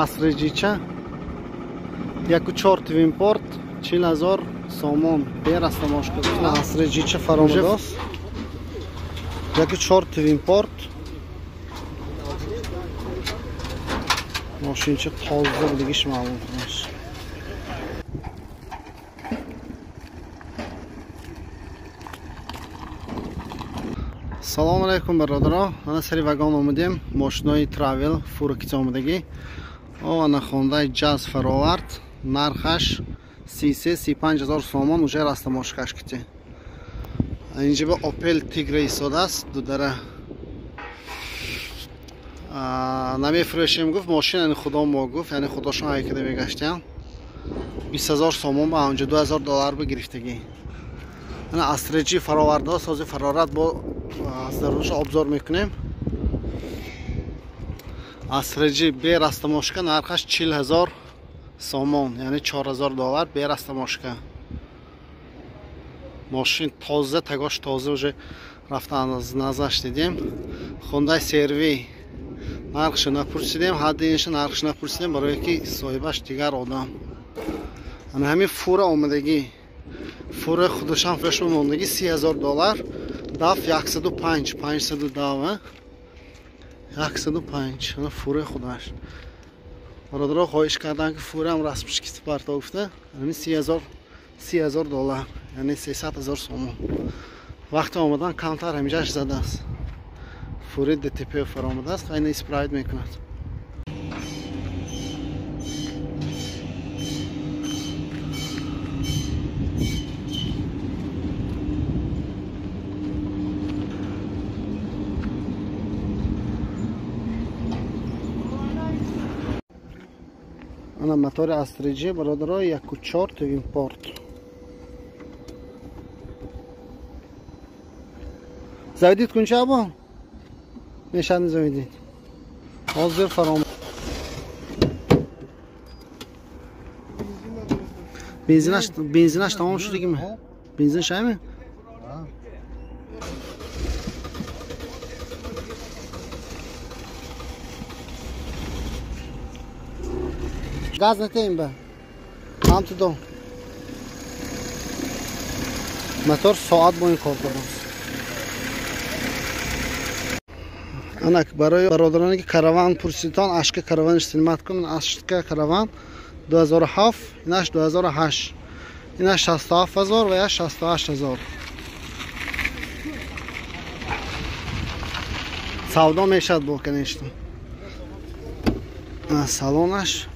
Асреҷича 1.4 Твинпорт 40,000 сомон берастамошка. Асреҷича фаромадост. 1.4 Твинпорт. Мошинча тоза будигиш маълум аст. Салом алейкум бародаро. Ана сари вагон омадем. Мошинои Travel фуракица омадагӣ. О ана Хондай Jazz фаровард. Нархаш 33-35 ҳазор сомон уже растамошкаш кити. Инҷа ба Opel Tigra истодааст. Дудара намефурӯшем гуфт, мошин яъне худо мо гуфт, яъне худошон ҳайкада мегаштиям. 20,000 сомон ба онҷа 2,000 доллар ба гирифтагӣ. Ана Астреҷи фаровардо сози фарорат бо аз дарунаш обзор мекунем. Астреҷи бе растамошка нархаш 40,000 сомон, яъне 4,000 доллар бе растамошка. Мошин тоза, тагош тоза уже рафтан аз назаш дидем. Хондай CR-V нархшо напурсидем, ҳадди инша нархш напурсидем, барое ки соҳибаш дигар одам. Ана ҳамин фура омадагӣ. Фура худашам фурӯш мондагӣ 30,000 доллар. Даф 105, 510, 105. Ана фура худаш. Бародаро хоҳиш кардан ки фураам расмиш ки парто гуфта. Ҳамин 30,000 доллар, яъне 300,000 сомон. Вақти омадан камтар ҳамиҷаш задааст. Фури ДТП фаромадааст, айна исправит мекунад. Ана мотори Астреҷи бародаро 1.4 Твинпорт. Заведит кунча або? Мешад заведит. Ҳозир фаром. Бензинаш тамом шудагими? Бензин шайми? Газ натеем ба. Ҳам ту до. Мотор соат бо ин кор кардааст. Анак барои бародароне ки караван пурсидтон, ашка караван истилмат кун, ашка караван 2007, инаш 2008. Инаш 67,000 ва я 68,000. Савдо мешад бо, конечно. Салонаш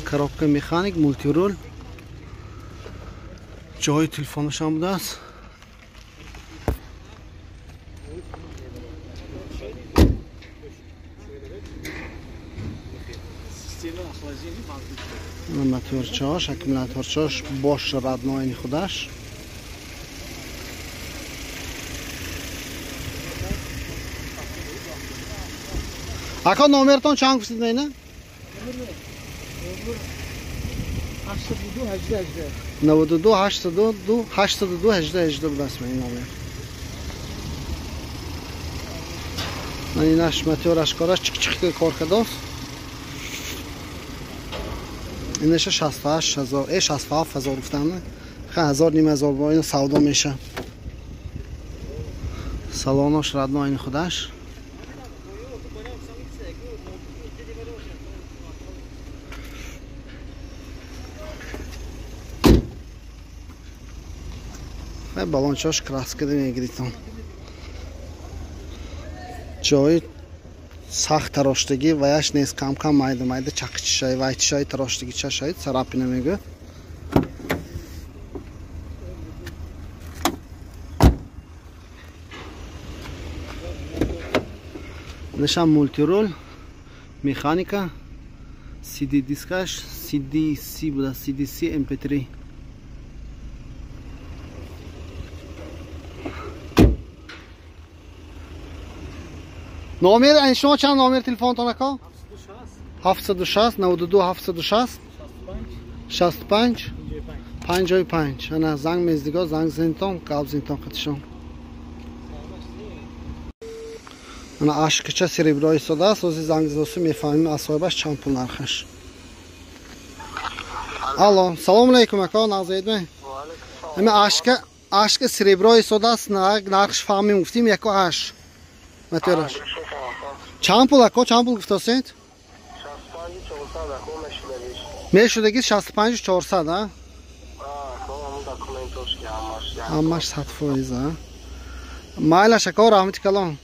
коробка механик, мултирул. Ҷои телефонаш ҳам будааст. Моторчааш, аккумуляторчааш бош радноини худаш. Ака номертон чанд гуфтид мена? 92 802 802 18 будааст ин номер. Инаш мотораш кораш чиқ-чиқ кор кардааст. Инаша 68,000, 67,000 гуфтам. Ха 1,500 бо ин савдо меша. Салонош радно ин худаш. Ва балончош краска мегиритон. Ҷои сахт тароштагӣ ва яш нест, кам-кам майда-майда чақчишай, вайчишай тароштагӣ чашай, царапина мегӯяд. Инашам мултирул, механика, CD дискаш, CDC буда, CDC MP3. Номер, ани шумо чанд номер телефонтон ака? 760 92 760 65 55. Ана занг мездиго, занг зинтон, гап зинтон қатишон. Ана ашкича серебро истодааст. Ози занг задосу мефаҳмем аз соҳибаш чанд пул нархаш. Алло, салом алейкум ака, нағзаедме? Ами ашка серебро истодааст, нархш фаҳмем гуфтим, яко аш. Матераш. Чанд пул ака, чанд пул гуфтосед? Мешудаги 65 400, а? Ҳамаш 100%, а? Майлаш ака, раҳмати калон.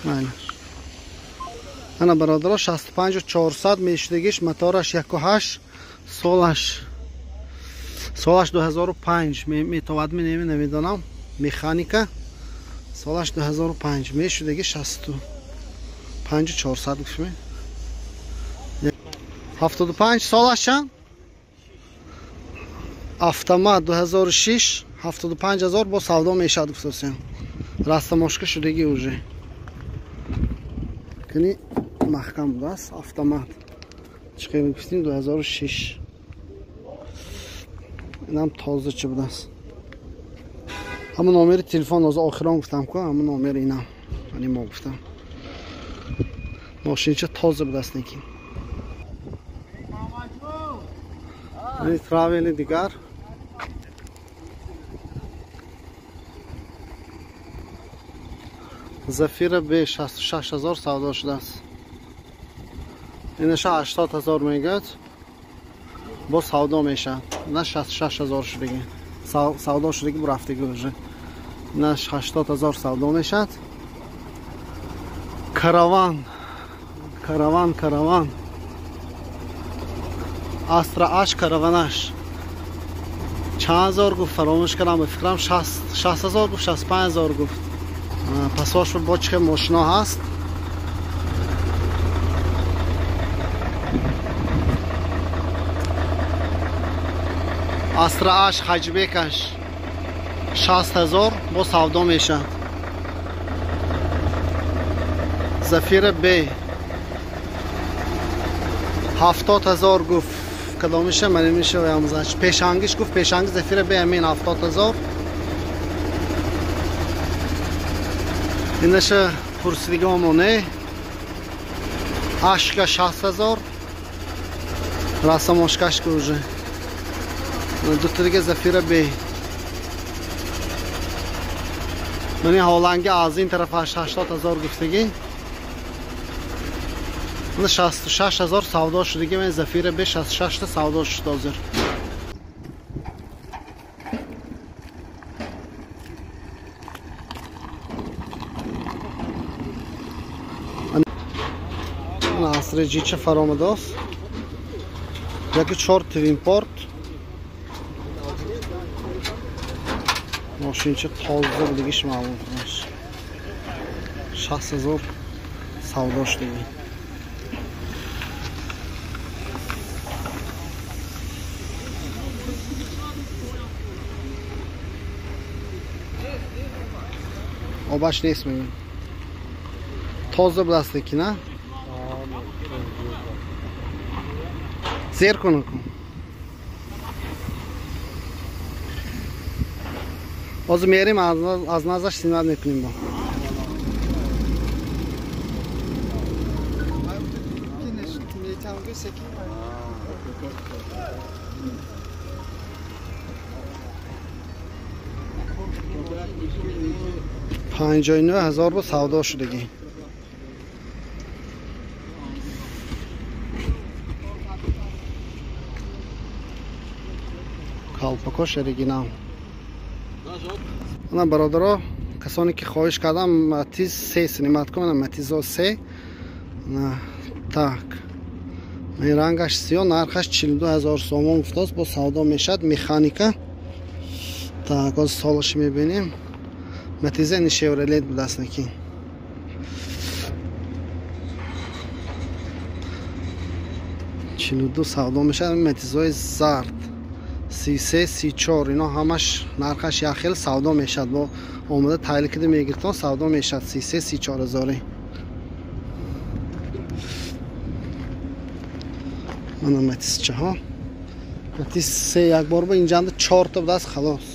Майлаш. Ана бародаро 65 400 мешудагиш, мотораш 1.8, солаш 2005 метовад, намедонам, механика. Солаш 2005 мешудаги 65 400 гуфтме. 75 солаш чанд? Автомат 2006 75 ҳазор бо савдо мешавад гуфтосем. Растамошка шудаги уже. Кини маҳкам будааст автомат. Чӣ қимат гуфтем 2006. Инам тоза чӣ будааст. Ҳама номери телефон оза охирон гуфтам ку, ҳама номери инам. Ани мо гуфтам. Мошинча тоза будааст некин. Ани травели дигар. Зафира Б 66 ҳазор савдо шудааст. Инаша 80 ҳазор мегӯяд. Бо савдо мешавад. На 66 ҳазор шудаги. Савдо шудаги бурафтаги уже. На 80 ҳазор савдо мешавад. Караван. Караван, караван. Астра Аш караванаш. Чанд ҳазор гуфт, фаромӯш кардам, ба фикрам 60 ҳазор гуфт, 65 ҳазор гуфт. Пасош бо чӣ мошино ҳаст. Астра Аш ҳаҷбекаш 60 ҳазор бо савдо мешавад. Зафира Б 70 ҳазор гуфт. Кадомиша манимиша ямзаш. Пешангиш гуфт, пешанги Зафира Б амин 70 ҳазор. Инаша пурсидигомоне ашка 60 ҳазор. Расамошкашка уже. Дута дига Зафира Б. Мани ҳоланги аз ин тарафаш 80 ҳазор гуфтагӣ. 66 ҳазор савдо шудагӣ. Ман Зафира Б 66 та савдо шуд ҳозир. Асри ҷича фаромадааст. Яки 4 твинпорт. Мошинча тоза будагиш маълум будааст. 60 ҳазор савдо шудагӣ. Обаш нест мегӯям. Тоза будааст лекин, а? Зер кун. Ҳозир мерем аз назаш синат мекунем бо. 59 ҳазор бо савдо шудагӣ. Калпакош оригинал. Ана бародаро, касоне ки хоҳиш кардам Матиз 3 снимат кунам, Матизо 3. Так. Ин рангаш сиёҳ, нархаш 42 ҳазор сомон гуфтааст, бо савдо мешавад, механика. Так, оз солаш мебинем. Матиза ин Шевролет будааст накин. 42 савдо мешавад, Матизои зард. 33, 34 ино ҳамаш нархаш як хел савдо мешавад. Бо омода таҳлил кида мегиртон савдо мешавад 33, 34 ҳазори. Мана Матизчаҳо. Матиз 3 як бор бо инҷанда 4 та будааст халос.